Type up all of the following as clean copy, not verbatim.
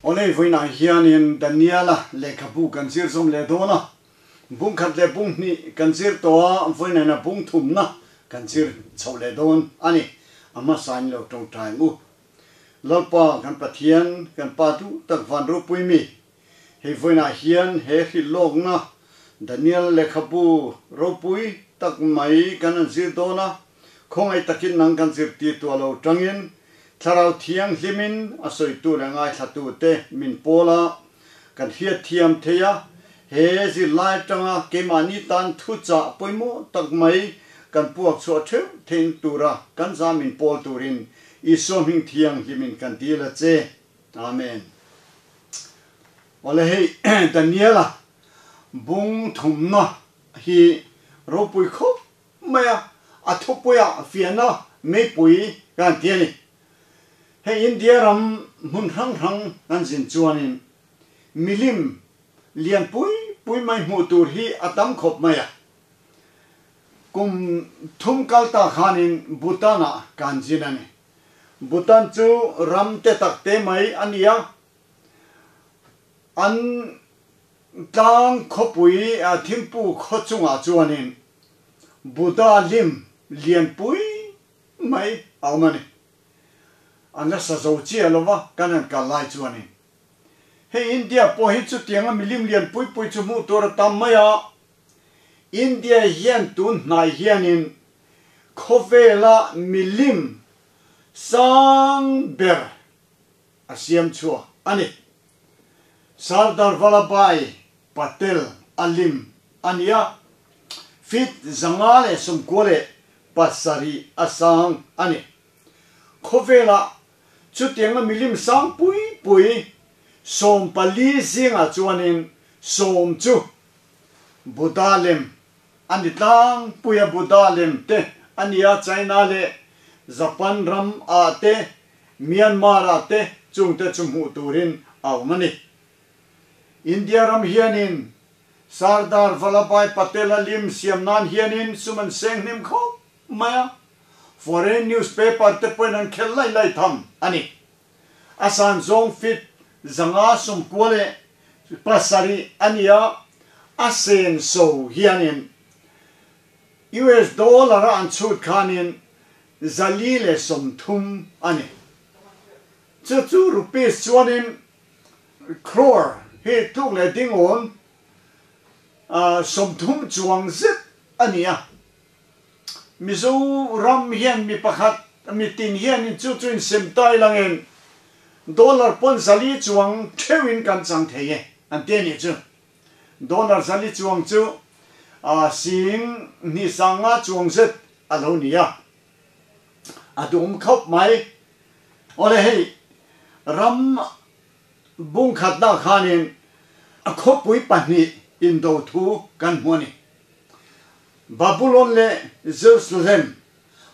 Awle vawiinah hianin Daniela lehkhabu kan zir zawm leh dawn a, bung khat leh bung hnih kan zir tawh a, vawiinah a bung thumna kan zir chhoh leh dawn a ni. A hmasain lo tawngtai ang u. Lalpa kan Pathian, kan Pa duh tak van ropui mi, hei vawiinah hian he hrilh lawkna Daniel lehkhabu ropui tak mai kan han zir dawn a, khawngaih takin nang kan zirtir tuah lo tangin Thlarau Thianghlimin a sawitu leh ngaithlatute min pawl a, kan hriatthiam thei a, he zirlai atanga keimahni tan thuchah pawimawh tak mai kan puak chhuah theuh theihna tura kan za min pawl turin Isua hming thianghlimin kan dil a che. Amen. Awle hei Daniela bung thumna hi ropui khawp mai a, a thupuiah fiahna meipui kan ti a ni. Hei India ram hmun hrang hrang kan zin chuanin milim lian pui pui mai hmuh tur hi a tam khawp mai a. Kum thum kal ta khanin Bhutan-ah kan zin a ni. Bhutan chu ram te tak te mai a ni a, an tlang khawpui Thimphu khaw chungah chuanin Buddha lim lianpui mai a awm a ni. An la sa zo chiah lo va, kan han kal lai chuanin. Hei India pawh hi chutianga milim lianpui pui chu hmuh tur a tam mai a, India hian tun hnai hianin khawvela milim sang ber a siam chhuak a ni. Sardar Vallabhbhai Patel a lim a ni a, feet 597 a sang a ni. Khawvelah chutianga milim sang pui pui 14 zingah chuanin sawm chu Buddha lem a ni tlangpui a, Buddha lem te a ni a, China leh Japan ram ah te, Myanmar ah te chungte chu hmuh turin a awm a ni. India ram hianin Sardar Vallabhbhai Patel a lim siam nan hianin sum an seng hnem khawp mai a, foreign newspaper te pawhin an khel lai lai tham a ni. A san zawng feet 597 a ni a, a sen so hianin US dollar a an chhut khanin 430 a ni. Chu chu rupees chuanin Crore hi tluk leh dingawn 30 chuang zet a ni a. Mizoram hian mi pakhat, mi tin hianin chu chu insem tai langin dollar pawn 400 chuang theuhin kan chang thei e an ti a nih chu. Dollar 400 chuang chu 2500 chuang zet a lo ni a. A duhawm khawp mai. Awle hei ram bung khatna khanin a khawpui pahnih indo thu kan hmu a ni. Babulon leh Jerusalem,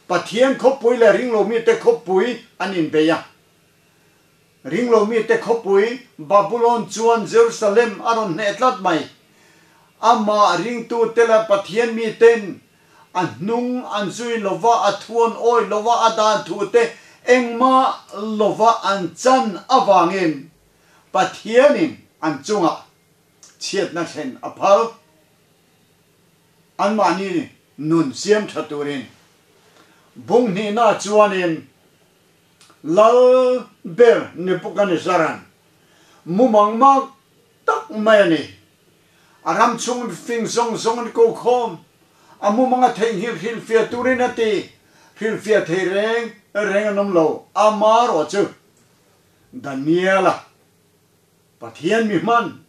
Pathian khawpui leh ringlo mite khawpui an inbei a. Ringlo mite khawpui Babulon chuan Jerusalem a rawn hneh tlat mai. Amah ringtute leh Pathian miten a hnung an zui lova, a thu an awi lova, a dan thute engmah lova an chan avangin Pathianin an chungah chhiatna thlen a phal. Anmahni nun siam tha turin bung hnihna chuanin Lal ber Nebuchadnezzar-a'n mumang mak tak mai a ni. A ram chhung fing zawng zawng an ko khawm. A mumang a theihnghilh hrilhfiah turin a ti. Hrilhfiah thei reng reng an awm lo. Amarawh chu Daniela, Pathian mi hman,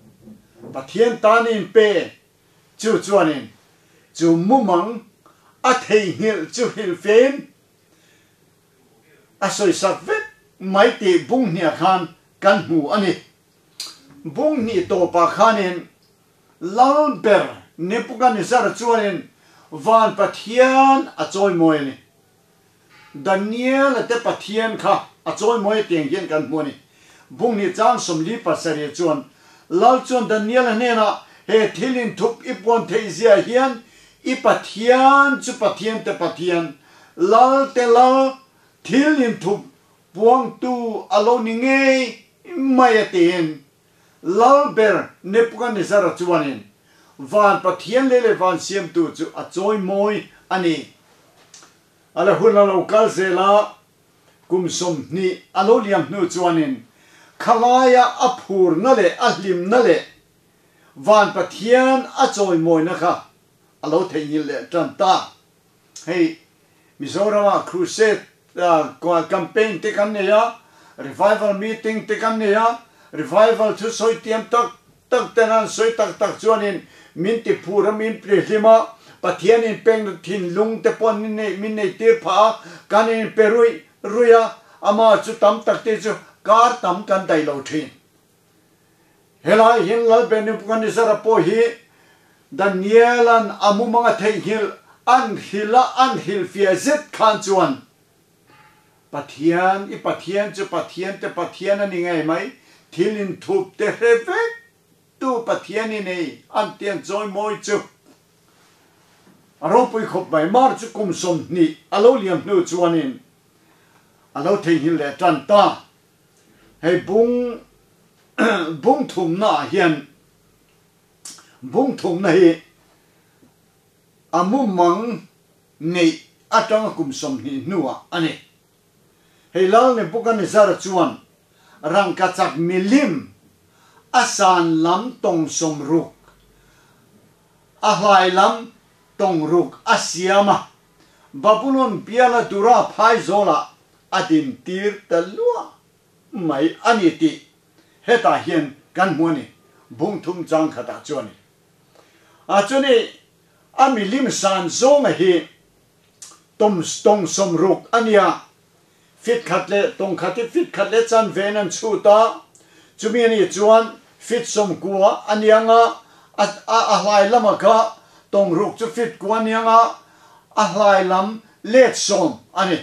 Pathian tan inpe chu chuanin chu mumang a theihnghilh chu hrilhfiahin a sawisak vek mai tih bung hniah khan kan hmu a ni. Bung hnih tawpah khanin Lal ber Nebuchadnezzar chuanin van Pathian a chawimawi a ni. Daniel-a te Pathian kha a chawimawi a tiang hian kan hmu a ni. Bung hnih chang 47 chuan Lal chuan Daniel-a hnenah, He thil inthup i puan theih zia hian i Pathian chu Pathian te Pathian, Lal te Lal, thil inthup puangtu a lo ni ngei mai a tiin Lalber Nebukadnezara chuanin van Pathian leh leh van siamtu chu a chawimawi a ni. A la hun a lo kal zel a, kum 20 a lo liam hnu chuanin khalaia a phurna leh a hlimna leh van Pathian a chawimawina kha a lo theihnghilh leh tan ta. Hei Mizorama crusade campaign te kan nei a, revival meeting te kan nei a, revival chu sawi tiam tak tak ten an sawi tak tak chuanin min ti phur a, min prihlim a, Pathian inpekna thinlung te pawh min nei tir phah a, kan inpe ruih ruih a, amah chu tam tak te chu kar tam kan daih lo thin. Helai hian Lalber Nebuchadnezzar-a pawh hi Daniel-a'n a mumanga theihnghilh an hrilh a, an hrilhfiah zet khan chuan, Pathian, i Pathian chu Pathian te Pathian a ni ngei mai, thil inthup te hre vek tu Pathian i nei an ti an chawimawi chu. A ropui khawp mai, Mar chu kum 20 a lo liam hnu chuanin a lo theihnghilh leh tan ta. Hei bung bung thumna ah hian bung thumna hi a mumang neih atanga kum 20 hnuah a ni. Hei Lal Nebuchadnezzar chuan rangkachak milim a san lam tawng 60, a hlai lam tawng ruk a siam a, Babulon biala Dura phaizawlah a din tir ta luah mai a ni tih hetah hian kan hmu a ni, bung thum chang khatah chuan. A chuni a milim san zawnga hi tawm tawng 60 a nia, fit khat leh tawng khat hi fit khat leh chan ven an chhut a, chumi a nih chuan fit 90 a niang a, a a hlai lama kha tawng ruk chu fit kua a niang a, a hlai lam let 10 a ni.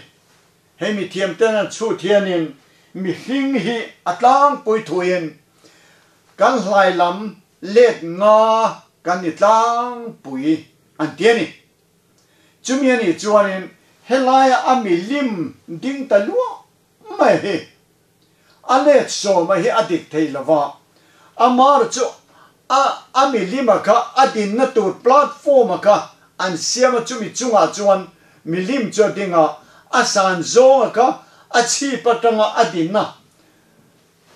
Hei mi thiam ten an chhut hianin mihring hi a tlangpui thuin kan hlai lam let nga kan ni tlangpui an ti a ni. Chumi a nih chuanin helaia a milim ding ta luah mai hi a let 10 a hi a dik thei lova, amar chu a a milima kha a dinna tur platform a kha an siam a, chumi chungah chuan milim chu a ding a, a san zawnga kha a chhip atanga a dinna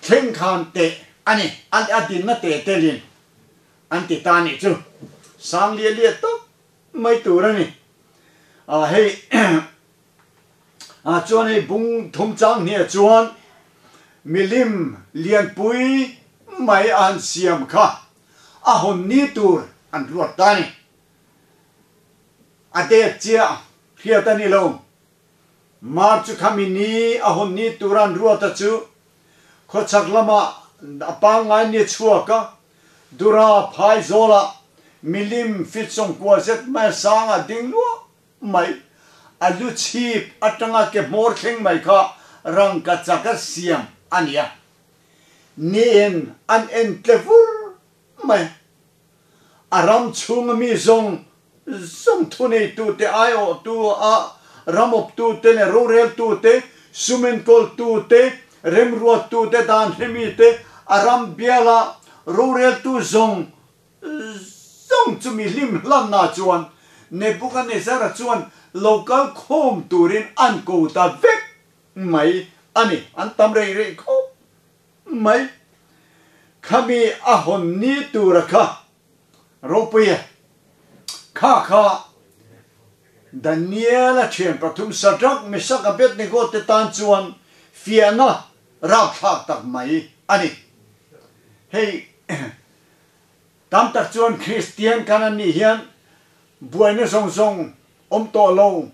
thleng khan teh a ni, a dinna teh telin an ti ta a nih chu, sang liah liah tak mai tur a ni. A hei a chuan hei bung thum chang hniah chuan milim lianpui mai a han siam kha a hawn ni tur an ruat ta a ni. A det chiah hriat a ni lo. Mar chu khami ni a hawn ni tur an ruat a chu khawchhak lamah a pangngai ni chhuak a, Dura phai zawlah milim fit 90 zet mai a sang a ding luah mai. A lu chhip atanga ke hmawr thleng mai kha rangka chaka siam a ni a. Niin an en tle vur mai. A ram chhunga mi zawng zawng thuneitute aiawhtu a ramawptute leh roreltute, sumenkawltute, remruattute, dan hremite, a ram biala roreltu zawng zawng chu mi hlim hlanna chuan Nebuchadnezzar-a chuan lo kal khawm turin an ko ta vek mai a ni. An tam rei rei khawp mai. Khami a hawn ni tura kha ropui e. Kha kha Daniel-a thian pathum Shadrach, Meshach, Abednego te tan chuan fiahna rapthlak tak mai a ni. Hei tam tak chuan Kristian kan an nih hian buaina zawng zawng awm tawh lo.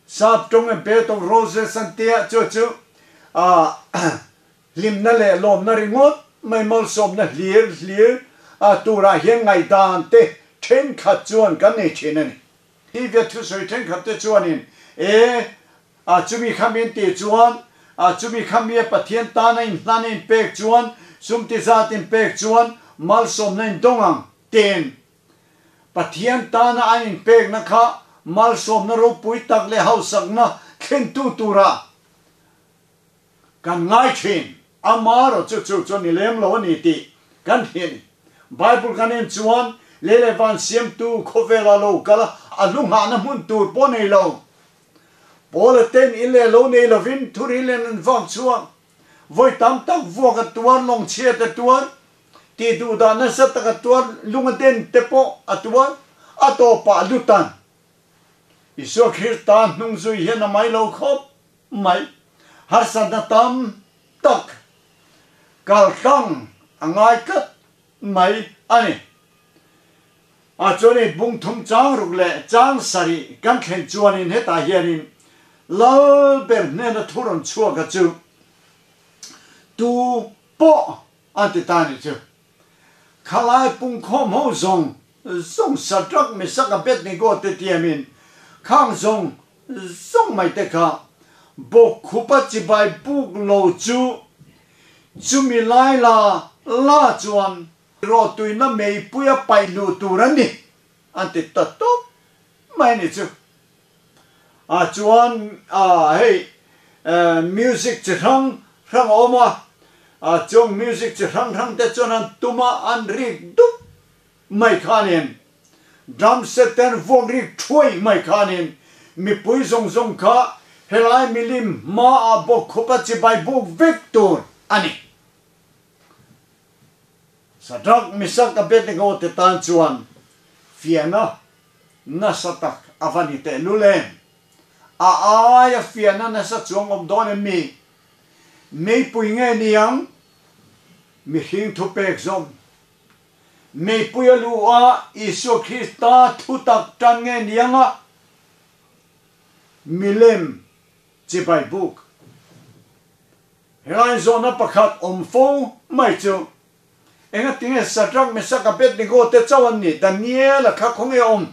Sap tawng e bed of roses an tia chu chu hlimna leh lawmna ringawt mai malsawmna hlir hlir turah hian ngaihdan te thenkhat chuan kan nei thin a ni. Hi thusawi thenkhat te chuanin e a chumi kha min tih chuan a chumi kha mi a Pathian tana inhlan a inpek chuan sum ti zat inpek chuan malsawmna indawng ang ten Pathian tana an inpekna kha malsawmna ropui tak leh hausakna thlentu tura kan ngai thin. Amaherawh chu chu chuan ni lem lo a ni tih kan hria a ni. Bible kan en chuan lei leh van siamtu khawvela lo kal a, a hlu nghahna hmun tur pawh nei lo. Paula ten in leh lo nei lovin thuril in an vak chhuak. Vawi tam tak vuak a tuar, lawngchhiat a tuar, tih duh dah nasa tak a tuar, lung a den te pawh a tuar, a tawpah lutan. Isua Krista hnung zui hian a mai lo khawp mai. Harsatna tam tak kaltlang a ngai tlat mai a ni. A chuanin bung thum chang ruk leh chang sarih kan thlen chuanin hetah hianin Lal ber hnena thu rawn chhuak a chu tu pawh an ti ta a nih chu. Khalai pungkhawm ho zawng zawng Shadrach, Meshach, Abednego te tiamin khang zawng zawng mai te kha bawkkhupa chibai buk lo chu chumi lai la la chuan rawhtuina meipuia paih luh tur a ni an ti ta tawp mai a ni chu. Ah chuan ah hei music chi hrang hrang a awm a, ah chung music chi hrang hrang te chuan an tum a, an rik dup mai khanin drum set te an vuak rik thuai mai khanin mipui zawng zawng kha helai milim hmaah bawkkhup a chibai buk vek tur a ni. Shadrach, Meshach, Abednego te tan chuan fiahna nasa tak a va ni teh lul em? A aia fiahna nasa chuang awm dawn em mi? Meipui nge niang? Mihring thupek zawm. Meipui a luh a Isua Krista thutak tan nge niang a? Milem chibai buk. Helai zawhna pakhat awm fo mai chu, Engatinge Shadrach, Meshach, Abednego te chauh an nih? Daniel-a kha khawnge awm?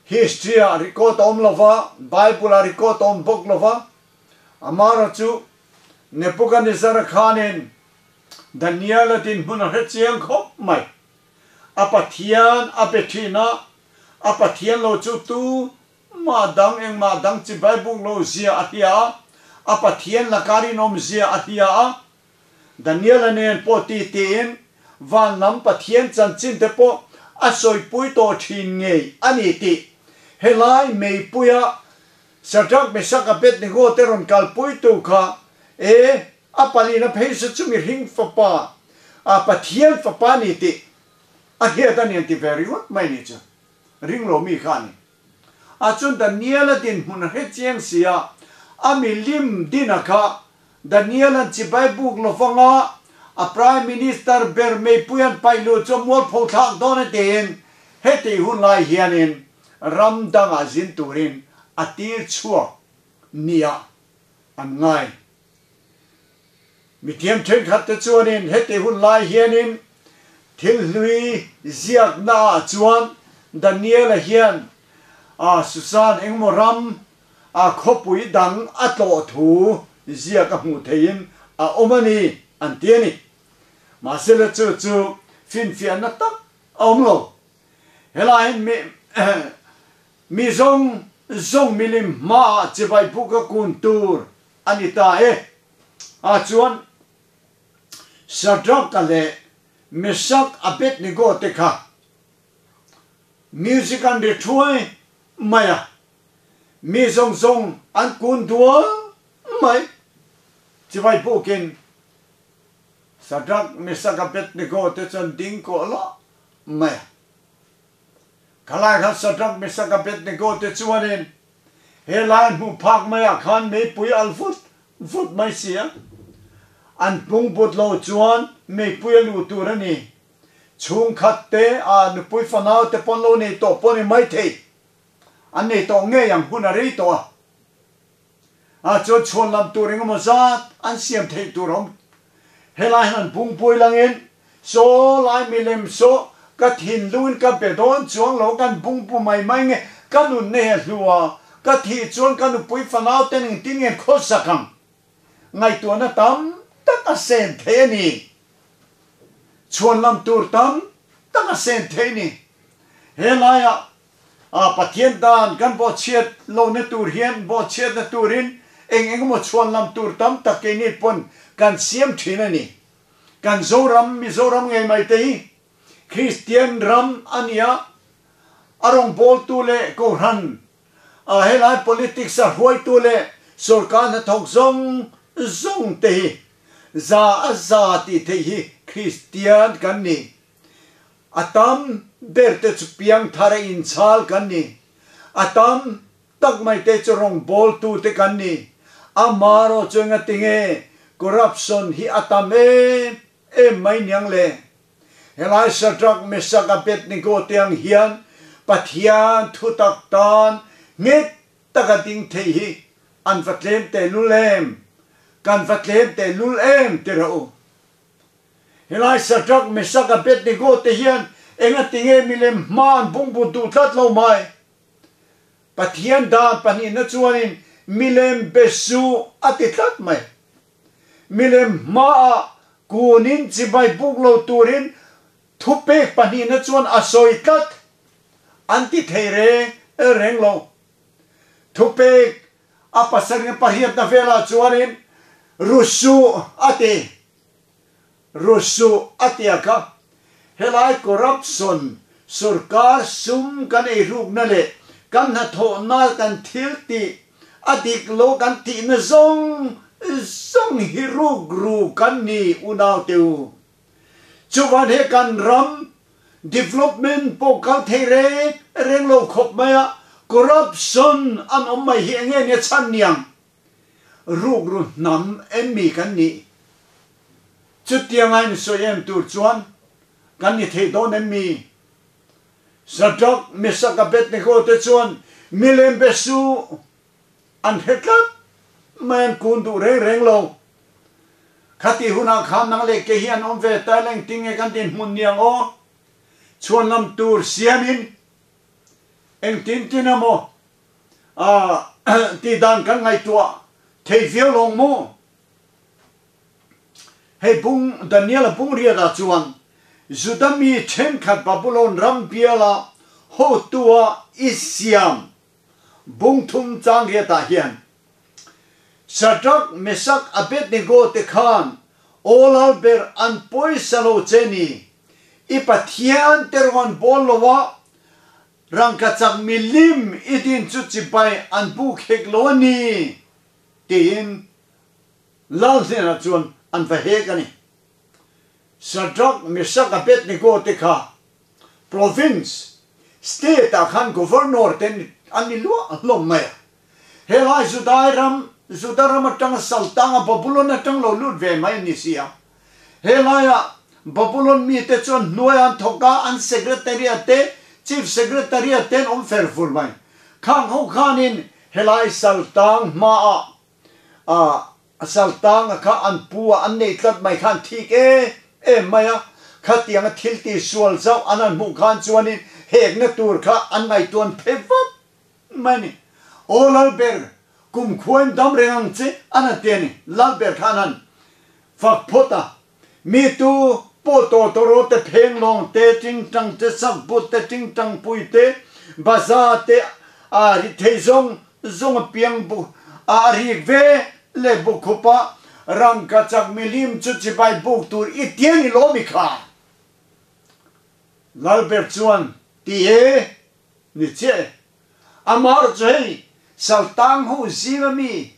History-ah record a awm lo va, Bible-ah record a awm bawk lo va. Amara chu Nebuchadnezzar-a khanin Daniel-a dinhmun a hre chiang khawp mai. A Pathian a be thin a, a Pathian lo chu tu Mah dang engmah dang chi Bible lo zia a hria a, a Pathian laka rinawm zia a hria a. Daniel-a nen pawh ti tiin van lam Pathian chanchin te pawh a sawipui tawh thin ngei a ni tih helai meipuia Shadrach, Meshach, Abednego te rawn kalpuitu kha e a palina phei se chu mihring fapa a Pathian fapa a ni tih a hriat a ni an ti ve ringawt mai ni chu ringlo mi kha a ni. A chuan Daniel-a dinhmun a hre chiang si a, a milim dina kha Daniel-a'n chibai buk lovanga a Prime Minister ber meipuia'n paih luh chu a mualpho thlak dawn a tiin hetih hun lai hianin ram dangah zin turin a tir chhuak nia an ngai. Mithiam thenkhat te chuanin heti hun lai hianin thil hlui ziakna ah chuan Daniel-a hian a Susan engemaw ram a khawpui dang a tlawh thu ziak a hmuh theihin a awm a ni an ti a ni. Mahse le chu chu finfiahna tak a awm lo. Helai hian mi mi zawng zawng milim hmaah chibai buk a kun tur a ni ta e. Ah chuan Shadrach-a leh Meshach Abednego te kha music an ri thuai mai a, mi zawng zawng an kun dual mai. Chibai bukin Shadrach, Meshach, Abednego te chuan ding kawh lah mai a. Khalai khan Shadrach, Meshach, Abednego te chuanin He lai hmuh phak mai ah khan meipui al vut vut mai si a, an pung but lo chuan meipui a luh tur a ni. Chhungkhat te ah nupui fanau te pawn lo nei tawh pawh ni mai thei. An nei tawh ngei ang hun a rei tawh a. Ah chuan chhuan lam tur engemaw zat an siam theih tur a awm. Helai hian an pungpui langin Saw lai milem saw ka thinlungin ka be dawn chuang lo kan bungpu mai mai nge ka nunna hi a hlu a, ka thih chuan ka nupui fanau ten engtin nge khawsak ang? Ngaihtuahna tam tak a sen thei a ni. Chhuan lam tur tam tak a sen thei a ni. He laiah a Pathian dan kan bawhchhiat lohna tur hian bawhchhiatna turin eng eng emaw chhuan lam tur tam tak keini pawn kan siam thin a ni. Kan Zoram, Mizoram ngei mai te hi Kristian ram a nia, a rawngbawltu leh Kohhran a helai politics a hruaitu leh sorkar hnathawk zawng zawng te hi za a za tih theih hi Kristian kan ni. A tam ber te chu piangthar a inchhal kan ni. A tam tak mai te chu rawngbawltu te kan ni. Amarawh chu engatinge corruption hi a tam em em mai niang le? Helai Shadrach, Meshach, Abednego te ang hian Pathian thutak tan nghet taka ding thei hi an va tlem tehlul em? Kan va tlem tehlul em ti rawh u. Helai Shadrach, Meshach, Abednego te hian engatinge milem hma an bungbu duh tlat lo mai? Pathian dan pahnihna chuanin milem be suh a ti tlat mai. Milem hmaah kunin chibai buk lo turin thupek pahnihna chuan a sawi tlat an ti thei reng reng lo. Thupek a pasarih pariatna velah chuanin Rusuh a ti. Rusuh a ti a kha. Helai corruption sorkar sum kan eirukna leh kan hnathawhna kan thil tih a dik lo kan tihna zawng zawng hi rukru kan ni unau te u. Chuvan he kan ram development pawh kal thei reng reng lo khawp mai a, corruption an awm mai hi enge nia chhan niang? Rukru hnam em mi kan nih? Chutianga insawi em tur chuan kan ni thei dawn em mi? Shadrach, Meshach, Abednego te chuan milem be su an hre tlat mai an kun duh reng reng lo. Khati hunah khan nang leh ke hi an awm ve ta leng tinge kan dinhmun niang aw? Chhuanlam tur siamin engtin tin emaw tih dan kan ngaihtuah thei viau lawng maw? Hei bung Daniela bung riatah chuan Juda mi thenkhat Babulon ram biala hotua i siam bung thum chang riatah hian Shadrach, Meshach, Abednego te khan aw lal ber an pawisa lo che ni, i Pathian te rawng an bawl lo a, rangkachak milim i din chu chibai an buk hek lo a ni, tiin Lal hnenah chuan an va hek a ni. Shadrach, Meshach, Abednego te kha province, state ah khan governor te an ni luah hlawm mai a. Helai Judai ram, Juda ram atanga saltanga Babulon atang lo lut ve mai an ni si a. Helaiah Babulon mite chuan hnuai an thawk a, an secretary a te, chief secretary a te an awm fer fur mai. Khang ho khanin helai saltang hmaah A saltanga kha an pu a an neih tlat mai khan thik em em mai a, khatianga thil ti sual zauh an han hmuh khan chuanin hekna tur kha an ngaihtuan phe vat mai a ni. Aw Lalber, kumkhuain dam reng ang che an han ti a ni. Lalber kha an han fak phawt a, mi tu pawh tawtawraw te phenglawng te, tingtang te, sakbut te, tingtangpui te, baza te, a ri thei zawng zawng a piang buk a a rik ve leh buk khup a, rangkachak milim chu chibai buk tur i tiang i lawm i kha. Lalber chuan ti e, ni chiah e. Amah chu hei saltang ho zinga mi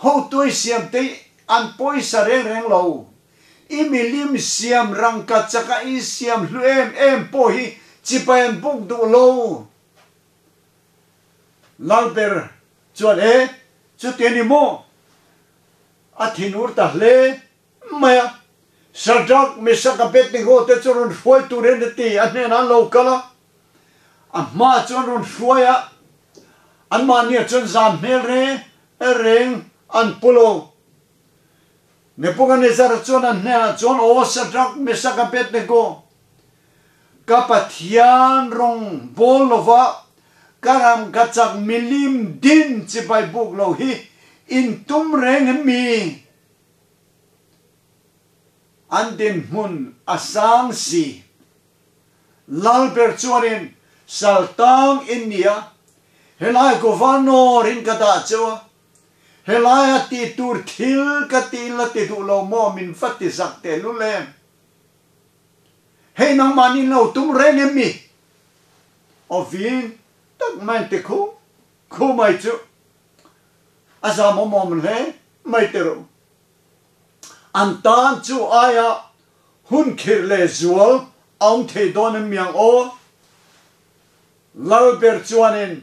hotuai siam te an pawisa reng reng lo. I milim siam rangkachak a i siam hlu em em pawh hi chibai an buk duh lo. Lalber chuan e, chuti a ni maw? A thinur ta hle mai a. Shadrach, Meshach, Abednego te chu rawn hruai turin a ti, a hnenah an lo kal a. A hmaah chuan rawn hruai a, anmahniah chuan zam hmel reng reng an pu lo. Nebuchadnezzar chuan an hnenah chuan, Aw Shadrach, Meshach, Abednego, Ka Pathian rawng bawl lova ka ram ka chak milim din chibai buk lo hi in tum reng em mi? An dinhmun a sang si. Lalber chuanin saltang in nia, helai governor in ka dah cheu a. Helaia tih tur thil ka ti la ti duh lo maw min va ti zak teh lul em? Hei nangmahni in lo tum reng em mi? Aw vin tak mai an ti khu khu mai chu a zam awm awm hle mai ti rawh. An tan chu aia hun khirh leh zual a awm thei dawn em mi ang aw? Lalber chuanin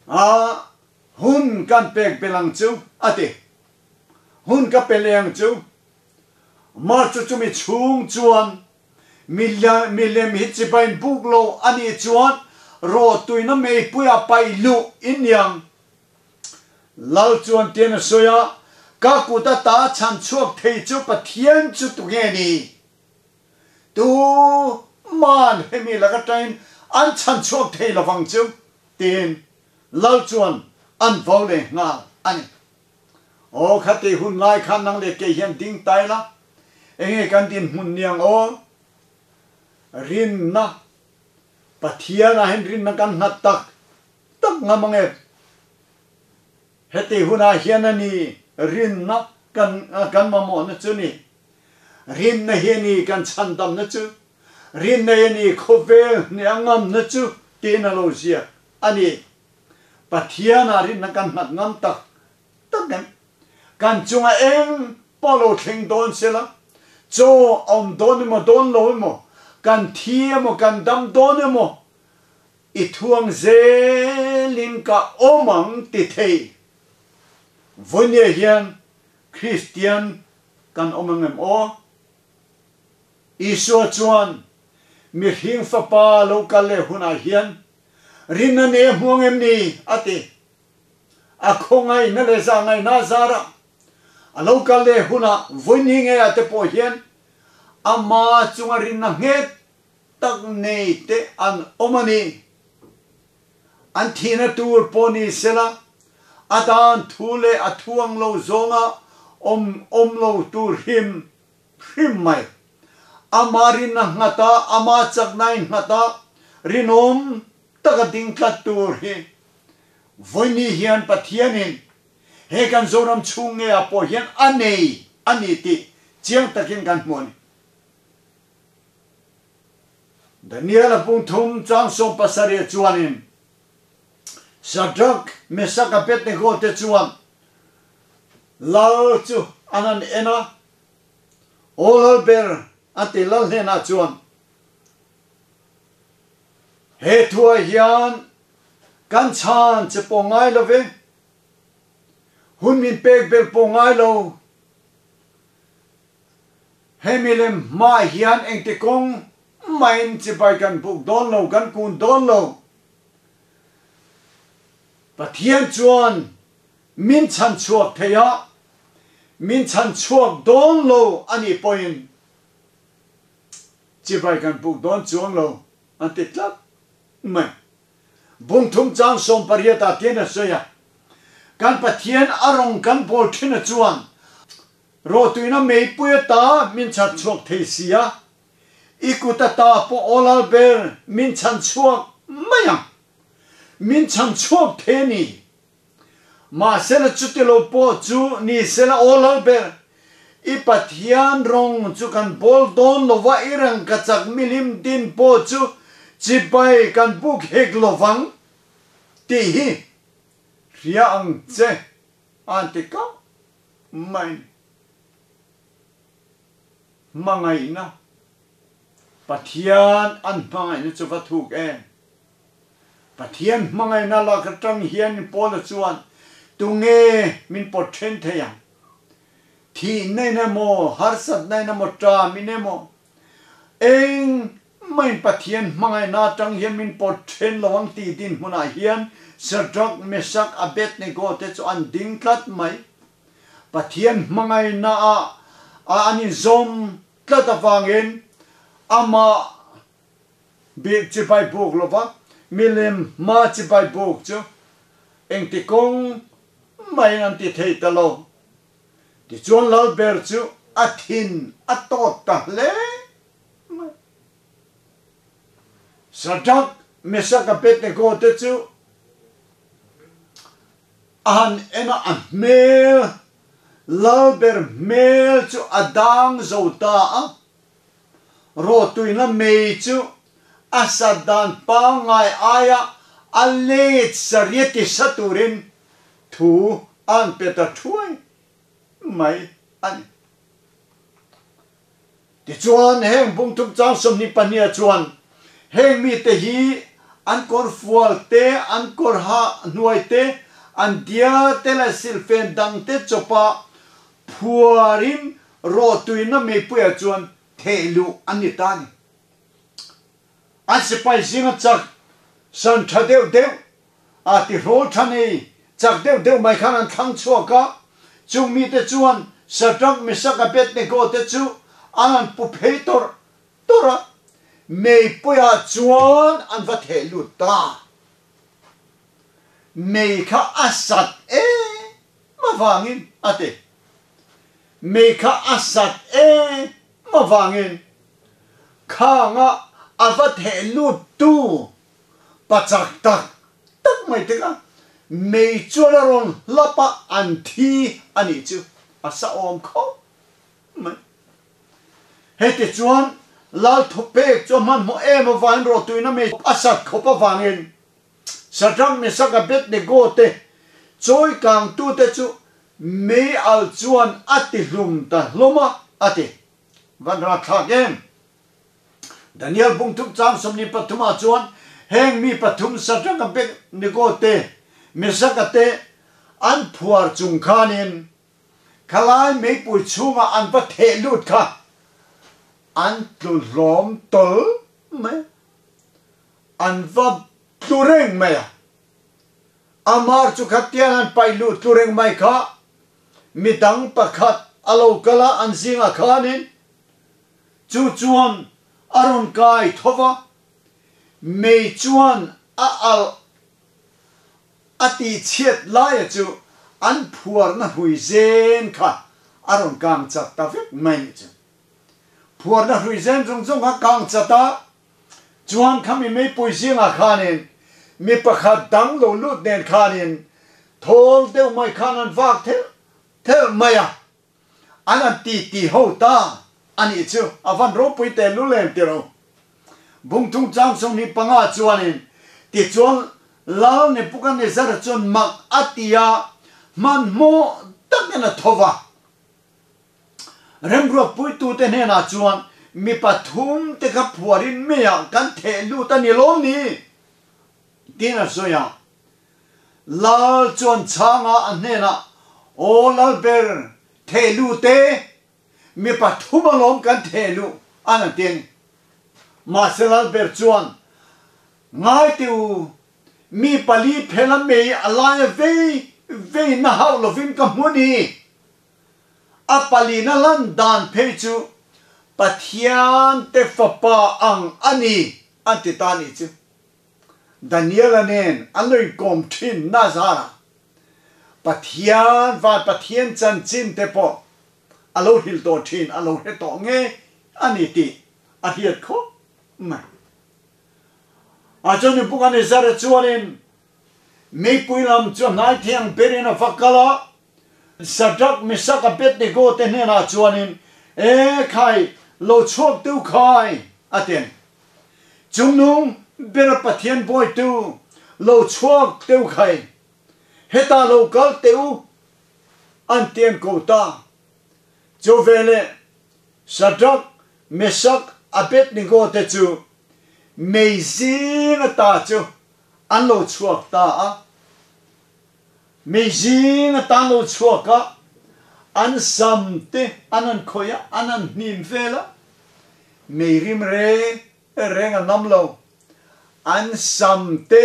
A hun kan pek bel ang chu, a ti. Hun ka pe leh ang chu. Mar chu chumi chhung chuan milem hi chibain buk lo a nih chuan rawhtuina meipuia paih luh in niang. Lal chuan tian a sawi a, Ka kut ata chhan chhuak thei chu Pathian chu tunge ni? Tu man hemi lak atangin an chhan chhuak thei lovang chu tiin Lal chuan an vo leh nghal a ni. Aw khati hun lai khan nang leh kei hian ding tai la, enge kan dinhmun niang aw? Rinna, Pathian ah hian rinna kan nghat tak tak ngam ange. Heti hunah hian a ni rinna kan kan mamawhna chu ni. Rinna hi a ni kan chhandamna chu. Rinna hi a ni khawvel hne a ngamna chu tiin a lo ziak a ni. Pathianah rinna kan nghat ngam tak tak em? Kan chunga eng pawh lo thleng dawn sela, chaw a awm dawn emaw dawn lo emaw, kan thi emaw kan dam dawn emaw, I thuang zelin ka awm ang ti thei. Vawinia hian Kristian kan awm ang em aw? Isua chuan mihring fapa lo kal leh hunah hian rinna nei a hmu ang em ni? a ti. A khawngaihna leh zahngaihna zarah a lo kal leh hunah vawini ngeiah te pawh hian ama chunga rinna nghet tak nei te an awm a ni. An thihna tur pawh ni sela, a dan thu leh a thu ang lo zawnga awm awm lo tur hrim hrim mai. Ama rinna nghat a, ama chakna in nghat a, rinawm taka ding tlat tur hi vawiini hian Pathianin he kan Zoram chhung nge ah pawh hian a nei a ni tih chiang takin kan hmu a ni. Daniel-a pungthum chang 70 chuanin Shadrach, Meshach, Abednego te chuan lal chu an han en a, Aw lal ber, a ti lal hnenah chuan, He thuah hian kan chhan che pawh ngai lo ve, hun min pek belh pawh ngai lo, Hemi lem hmaah hian engti kawng mahin chibai kan buk dawn lo, kan kun dawn lo. Pathian chuan min chhan chhuak thei a, min chhan chhuak dawn lo a nih pawhin chibai kan buk dawn chuang lo an ti tlat mai. Bungthum chang 18 ah tian a sawi a, Kan Pathian a rawng kan bawl thin a chuan Rawhtuina meipui ata min chhan chhuak thei si a, i kut ata pawh aw lal ber min chhan chhuak mai ang. Min chhan chhuak thei a ni. Mahsela chuti lo pawh chu ni sela aw lal ber, i Pathian rawng chu kan bawl dawn lo va, i rangkachak milim din pawh chu chibai kan buk hek lo vang tih hi hria ang che a ti kau Mai hmangaihna, Pathian an hmangaihna chu va thuk em? Pathian hmangaihna lak atang hian Paula chuan tunge min pawt then thei ang? Thihna in emaw, harsatna in emaw, ṭam in emaw, eng mahin Pathian hmangaihna atang hian min pawt then lo ang tih dinhmunah hian Shadrach, Meshach, Abednego te chu an ding tlat mai. Pathian hmangaihna ah a an inzawm tlat avangin amah bik chibai buk lova milem hma chibai buk chu engti kawng mahin an ti thei ta lo. Tichuan Lalber chu a thin a tawt ta hle mai. Shadrach, Meshach, Abednego te chu. A han en a, a hmel, Lalber hmel chu a dang zo ta a. Rawhtuina mei chu a sat dan pangngai aia a let sariat ti sa turin thu a han pe ta thuai mai a ni. Tichuan, heng bungthum chang 22ah chuan heng mite hi an kawr fual te, an kawr ha hnuai te, an dial te leh silhfen dang te chawpa phuarin rawhtuina meipuiah chuan theh luh an ni ta a ni. An sipai zinga chak san tha deuh deuh a tihrawl tha nei chak deuh deuh mai khan an thlang chhuak a, chung mite chuan Shadrach, Meshach, Abednego te chu an han pu phei tawrh tawrh a, meipuiah chuan an va theh lut ta. Mei kha a sat em avangin a ti. Mei kha a sat em avangin khanga a va theh lut tu Pa chak tak tak mai te kha mei chuan a rawn hlap a, an thi a nih chu a sa awm khawp mai. Heti chuan Lal thupek chu a hmanhmawh em avangin rawhtuina mei a sat khawp avangin Shadrach, Meshach, Abednego te chawi kangtute chu mei al chuan a ti hlum ta hlawm a, a ti. Van rathlak em! Daniel bungthum chang 23 ah chuan heng mi pathum Shadrach, Abednego te, Meshach te an phuar chung khanin khalai meipui chhungah an va theh lut kha an tlu hlawm tawl mai a, an va tlu reng mai a. Amar chu khatiang an paih luh tlu reng mai kha midang pakhat a lo kal a an zingah khanin Chu chuan a rawn kai tho va, mei chuan a alh a tihchhiat laia chu an phuarna hrui zen kha a rawn kang chat ta vek mai nih chu. Phuarna hrui zen zawng zawng kha kang chat a, chuan khami meipui zingah khanin mi pakhat dang lo lut nen khanin thawl deuh mai khan an vak thelh thelh mai a. An an ti ti ho ta a nih chu a van ropui teh lul em ti ro. Bungthung chang 25 chuanin tichuan Lal Nebuchadnezzar chuan mak a ti a, hmanhmawh takin a tho va. Remruatpuitute hnenah chuan mi pathum te kha phuarin meiah kan theh lut a ni lawm ni? Tiin a sawi a. Lal chuan chhanga a hnenah, Aw Lalber, theh luh te, mi pathum alawm kan theh luh, an a ti a ni. Mahse Lalber chuan, Ngai teh u, mi pali phela mei a laia vei vei na hauh lovin ka hmu ni. A palina lan dan phei chu Pathian te fapa ang a ni, an ti ta a nih chu. Daniela nen an lo inkawm thin Nazara Pathian van Pathian chanchin te pawh a lo hrilh tawh thin, a lo hre tawh nge a ni tih a hriat khawp mai. A chuan Nebuchadnezzar-a chuanin meipui lam chu a hnai thiang berin a va kal a, Shadrach, Meshach, Abednego te hnenah chuanin, E khai, lo chhuak tu khai, a ti a ni. Chungnung ber Pathian bawitu, lo chhuak teu khai, hetah lo kal teh u, an ti an ko ta. Chu veleh Shadrach, Meshach, Abednego te chu mei zing ata chu an lo chhuak ta a. Mei zing atan lo chhuak a, an sam te an han khawih a, an han hnim vel a, mei rim reng reng a nam lo. An sam te,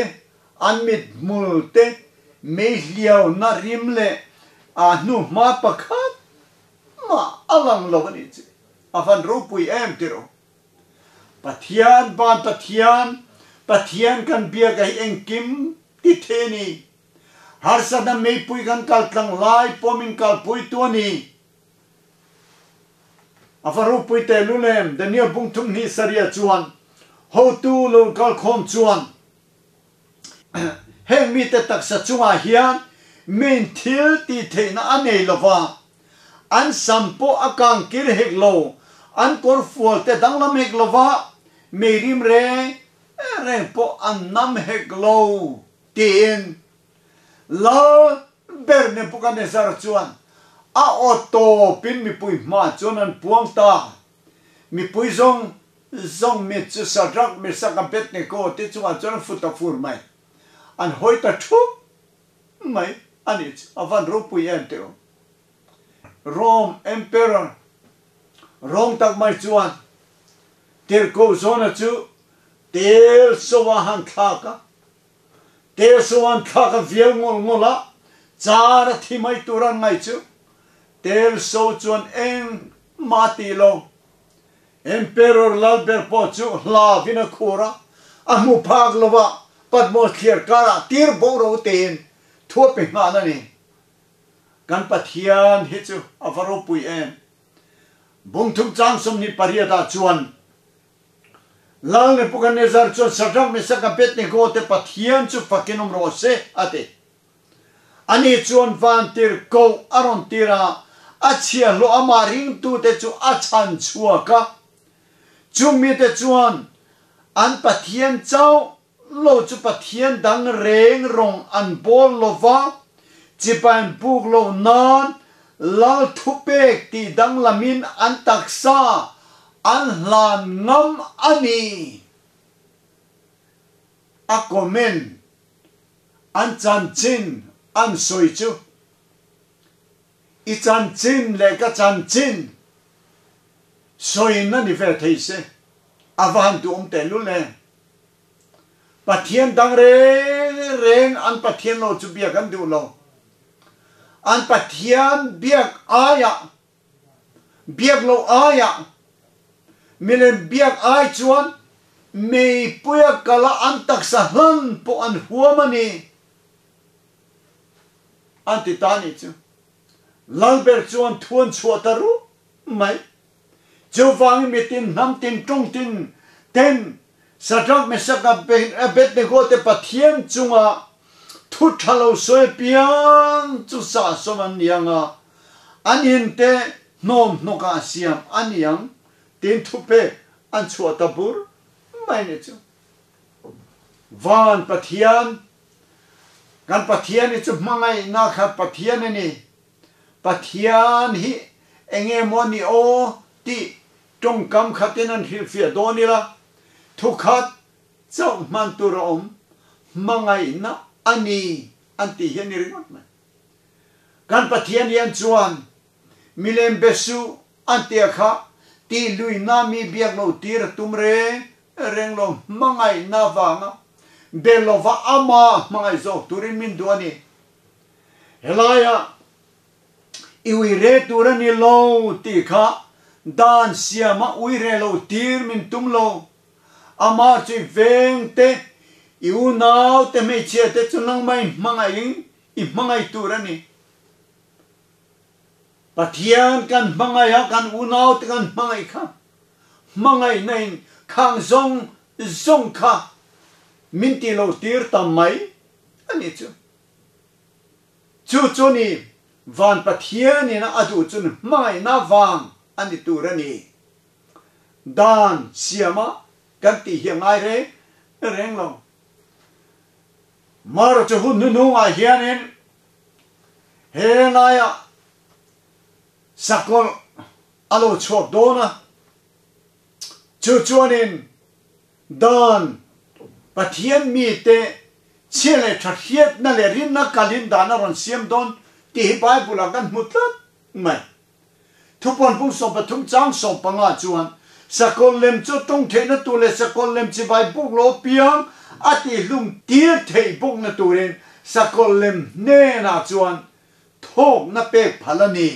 an mithmul te, mei hliauna rim leh a hnuhma pakhat mah a lang lo a nih chu. A van ropui em tiraw? Pathian van Pathian, Pathian kan biak a hi engkim ti thei a ni. Harsatna meipui kan kal tlang lai pawh min kalpui tu a ni. A va ropui teh lul em, Daniel bung thum hnih sarih chuan hotu lo kalkhawm chuan heng mite taksa chungah hian Miin thil tih theihna a nei lo va, an sam pawh a kang kir hek lo, an kawrfual te danglam hek lo va, meirim reng reng pawh an nam hek lo, tiin Lal ber Nebuchadnezzar chuan a aw tawpin mipui hmaah chuan an puang ta. Mipui zawng zawng mit chu Shadrach, Meshach, Abednego te chungah chuan an fut ta fur mai. An hawi ta thup mai a nih chu. A van ropui em teh u. Rome Emperor rawng tak mai chuan tirhkoh zawna chu tel soa han thlak a. Tel soan thlak a vial ngawlh ngawlh a, car a thi mai tur an ngaih chu. Tel so chuan eng mah tih lo. Emperor Lalber pawh chu hlavin a khur a, a hmu phak lo a, Patmos thliar karah tir bo ro tein thu a pe nghal a ni. Kan Pathian hi chu a va ropui em! Bungthum chang 28 ah chuan Lal Nebuchadnezzar chuan Shadrach, Meshach, Abednego te Pathian chu fakin awm rawh se, a ti. Ani chuan vantir koh a rawn tir a, a chhiahhlawh amah ringtute chu a chhan chhuak a. Chung mite chuan an Pathian chauh lo chu Pathian dang reng rawng an bawl lo va, chibai buk lo nan Lal thupek tih danglamin an taksa an hlan ngam a ni. A comment an chanchin an sawi chu i chanchin leh ka chanchin sawiin a ni ve thei se a va han duhawm tehlul em. Pathian dang reng reng an Pathian lo chu biak an duh lo. An Pathian biak aiah, biak loh aiah, milem biak ai chuan meipuia kala an taksa hlan pawh an huam a ni, an ti ta nih chu. Lalber chuan thuan chhuah ta rup mai. Chuvangin mitin, hnamtin, tawngtin ten Shadrach, Meshach, Abednego te Pathian chunga thu tha lo sawi apiang chu sahsawm an ni ang a, an in te hnawm hnawkah a siam a ni ang tiin thupek an chhuah ta bur mai ni chu. Van Pathian, kan Pathian hi chu hmangaihna khat Pathian a ni. Pathian hi enge maw ni aw tih tawngkam khatin an hrilhfiah dawn ila, thukhat chauh hman tur a awm, hmangaihna a ni an tih hi a ni ringawt mai. Kan Pathian hian chuan milem be suh an tia kha tih luihna mi biak lo tir a tum reng reng lo, hmangaihna avanga be lova amah hmangaih zawk turin min duh a ni. Helaia i ui re tur a ni lo tih kha dan siama ui re lo tir min tum lo. Amah chu i veng te, i unau te hmeichhia te chu nangmah i hmangaihin i hmangaih tur a ni. Pathian kan hmangaih a, kan unau te kan hmangaih kha hmangaihna in khang zawng zawng kha min tih lo tir ta mai a ni chu. Chu chu ni, Van Pathianin a duh chun hmangaihna vang a ni tur a ni. Dan siama kan tih hi a ngai reng reng lo. Mara chu hun hnuhnungah hianin he laiah sakawlh a lo chhuak dawn a, chu chuanin Dan, Pathian mite chhia leh tha hriatna leh rinna kalin dan a rawn siam dawn tih hi Bible-ah kan hmu tlat mai. Thupuan pung 13 chang 15 chuan, Sakawlh lem chu tawng theihna tur leh sakawlh lem chibai buk lo piang a tihhlum tir theih bawkna turin sakawlh lem hnenah chuan thawkna pek phal a ni,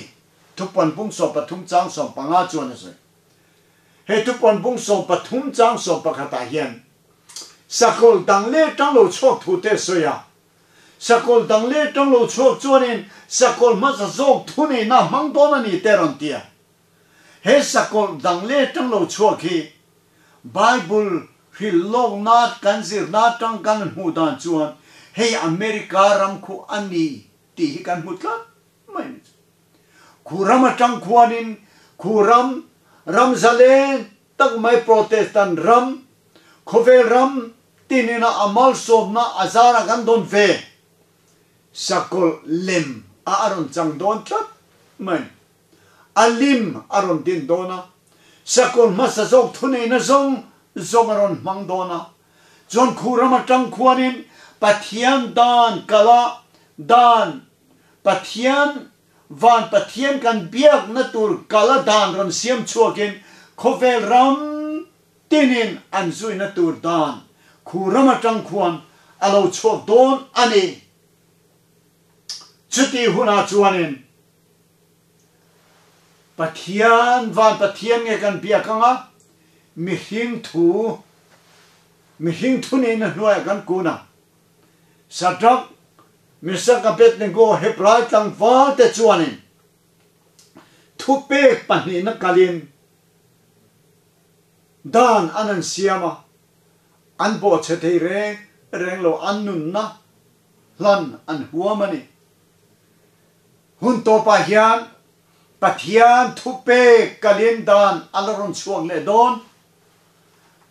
Thupuan pung 13 chang 15 chuan a sawi. He thupuan bung 13 chang 11 ah hian sakawlh dang leh tang lo chhuak thu te a sawi a. Sakawlh dang leh tang lo chhuak chuanin sakawlh hmasa zawk thu neihna hmang dawn a ni te a rawn ti a. He sakawlh dang leh tang lo chhuak hi Bible hrilh lawkna kan zirna atang kan hmuh dan chuan hei America ram khu a ni. tih hi kan hmu tlat mai a ni chu. Khu ram atang khuanin khu ram, ram zalen tak mai Protestant ram, khawvel ram tinina a malsawmna a zara kan dawn ve sakawlh lem a a rawn chang dawn tlat mai a ni. A lim a rawn din dawn a, sakawlh hmasa zawk thuneihna zawng zawng a rawn hmang dawn a, chuan khu ram atang khuanin Pathian dan kala dan Pathian, van Pathian kan biakna tur kala dan rawn siam chhuakin khawvel ram tinin an zuina tur dan khu ram atang khuan a lo chhuak dawn a ni. Chutih hunah chuanin Pathian, van Pathian nge kan biak anga mihring thu, mihring thuneihna hnuaiah kan kun ang. Shadrach, Meshach, Abednego, Hebrai tlangval te chuanin thupek pahnihna kalin dan an an siam a, an bawhchhe thei reng reng lo, an nunna hlan an huam a ni. Hun tawpah hian Pathian thupek kalin dan a la rawn chhuak leh dawn.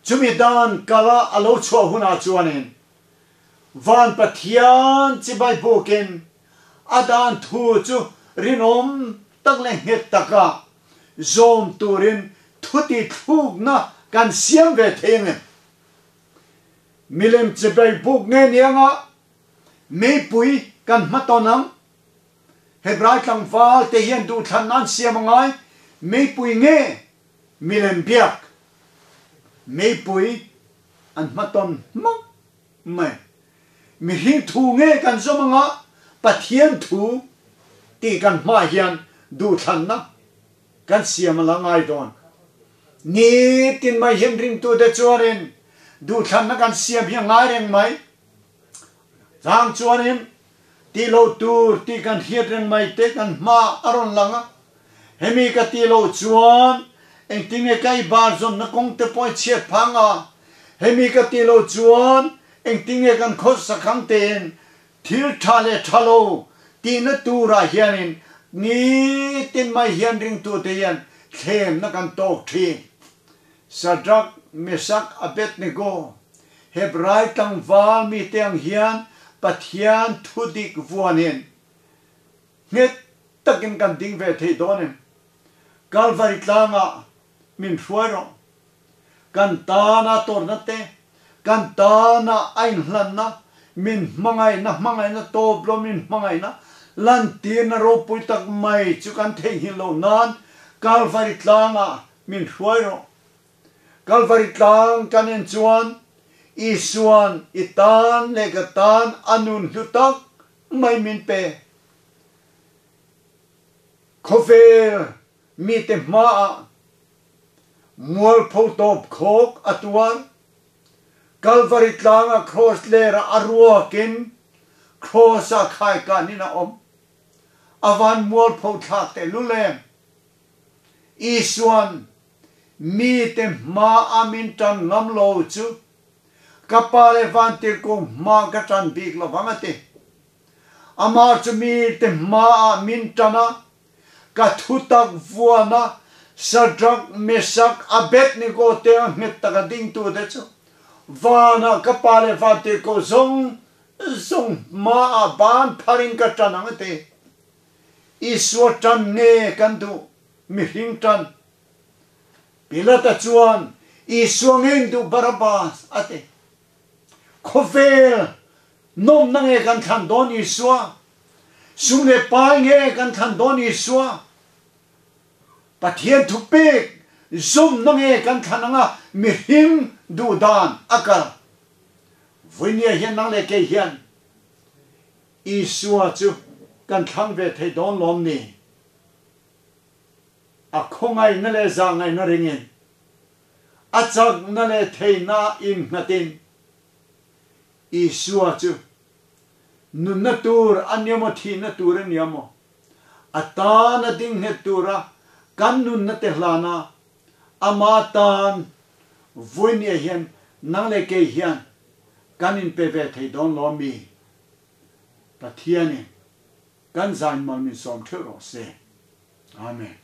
Chumi dan kala a lo chhuah hunah chuanin Van Pathian chibai bukin a dan thu chu rinawm tak leh nghet taka zawm turin thuti thlukna kan siam ve thei ang em? Milem chibai buk nge nianga meipui kan hmatawn ang? Hebrai tlangval te hian duhthlanna an siam angai, meipui nge milem biak? Meipui an hmatawn hmak mai. Mihring thu nge kan zawm anga Pathian thu tih kan hmaah hian duhthlanna kan siam a la ngai dawn. Nitin mai hian ringtute chuanin duhthlanna kan siam hi a ngai reng mai. Chang chuanin tih loh tur tih kan hriat reng mai te kan hma a rawn lang a, hemi ka tih loh chuan engtinge ka i bar zawnna kawng te pawh i chhiat phang a, hemi ka tih loh chuan engtinge kan khawsa khang tein thil tha leh tha lo tihna turah hianin nitin mai hian ringtute hian thlemna kan tawk thin. Shadrach, Meshach, Abednego, Hebrai tlangval mite ang hian Pathian thu dik vuanin nghet takin kan ding ve thei dawn em? Kalvari tlangah min hruai rawh. Kan tana tawrhna te, kan tana a inhlanna, min hmangaihna, hmangaihna tawp lo min hmangaihna lantirna ropui tak mai chu kan theihnghilh loh nan Kalvari tlangah Min hruai rawh. Kalvari tlang kan en chuan Isua'n i tan leh ka tan a nun hlu tak mai min pe. Khawvel mite hmaah mualpho tawp khawk a tuar. Kalvari tlanga kraws lerah a ruakin kraws-ah khaikanin a awm. A van mualpho thlak tehlul em? Isua'n mite hma a min tan ngam lo chu ka Pa leh Vantirhkoh hma ka tan bik lo vang a ti. Amah chu mite hma ah min tan a, ka thutak vuan a, Shadrach, Meshach, Abednego te a nghet taka dingtute chu vanah ka Pa leh Vantirhkoh zawng zawng hma ah ban pharin ka tan ang a ti. Isua tan nge kan duh? Mihring tan. Pilata chuan Isua ngein duh Barabbas a ti. Khawvel nawmna nge kan thlan dawn Isua? Sum leh pai nge kan thlan dawn Isua? Pathian thupek zawmna nge kan thlan anga mihring duh dan a kal? Vawinia hian nang leh kei hian Isua chu kan thlang ve thei dawn lawm ni? A khawngaihna leh zahngaihna ringin, a chakna leh theihna innghatin Isua chu nunna tur a nia maw thihna tur a nia maw, a tana ding nghet tura kan nunna te hlana ama tan vawinia hian nang leh kei hian kan inpe ve thei dawn lawm mi? Pathianin. Kan zain mal min sawm theuh rawh se. Amen.